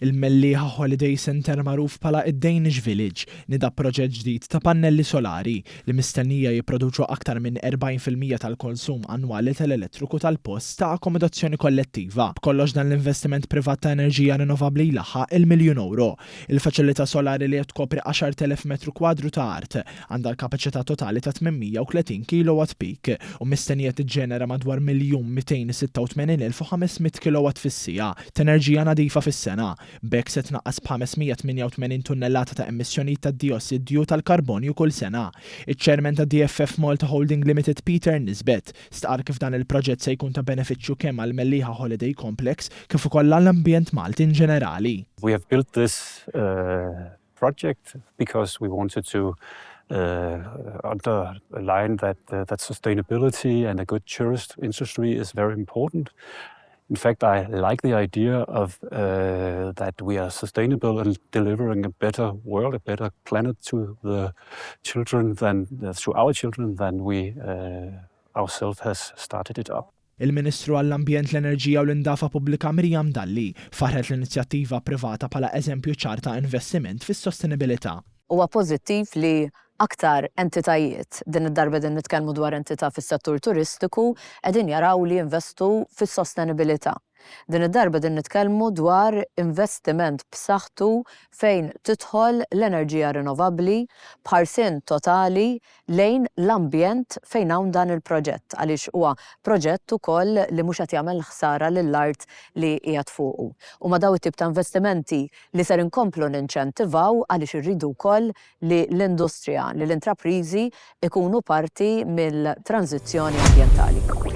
Il-Mellieħa Holiday Centre magħruf bħala id-Danish Village nieda proġett ġdid ta' pannelli solari li mistennija jipproduċu aktar minn 40% tal-konsum annwali tal-elettriku tal-post ta' akkomodazzjoni kollettiva. B'kollox dan l-investiment privat ta' enerġija rinnovabbli jlaħħaq il-miljun ewro. Il-faċilità solari li qed tkopri 10,000 metru kwadru ta' art għandha l-kapaċità totali ta' 830 kilowatt peak u mistennija tiġġenera madwar 1,286,500 kilowatt fis-siegħa t'enerġija nadifa fis-sena. B'hekk se tnaqqas b'588 tunnellata ta' emissjonijiet tad-diossidju tal-karbonju kull sena. Iċ-Chairman ta' DFF Malta Holding Limited Peter Nisbet stqarr kif dan il-proġett se jkun ta' benefiċċju kemm għall-Mellieħa Holiday Complex kif ukoll għall-ambjent Malti in ġenerali. We have built this project because we wanted to underline that that sustainability and a good tourist industry is very important. In fact, I like the idea of that we are sustainable and delivering a better world, a better planet to the children than to our children than we ourselves has started it up. Il-Ministru għall-Ambjent, l-Enerġija u l-Indafa Pubblika Miriam Dalli faħret l-inizjattiva privata bħala eżempju ċar ta' investiment fis-sostenibilità. Huwa pożittiv li aktar entitajiet, din id-darba qegħdin nitkellmu dwar entità fis-settur turistiku, qegħdin jaraw li jinvestu fis-sostenibilità. Din id-darba qegħdin nitkellmu dwar investiment b'saħħtu fejn tidħol l-enerġija rinnovabbli b'ħarsien totali lejn l-ambjent fejn hawn dan il-proġett għaliex huwa proġett ukoll li mhux qed jagħmel ħsara lill-art li qiegħed fuqu. Huma dawn it-tip ta' investimenti li ser inkomplu ninċentivaw għaliex irridu wkoll li l-industrija, li l-intrapriżi jkunu parti mill-tranżizzjoni ambjentali.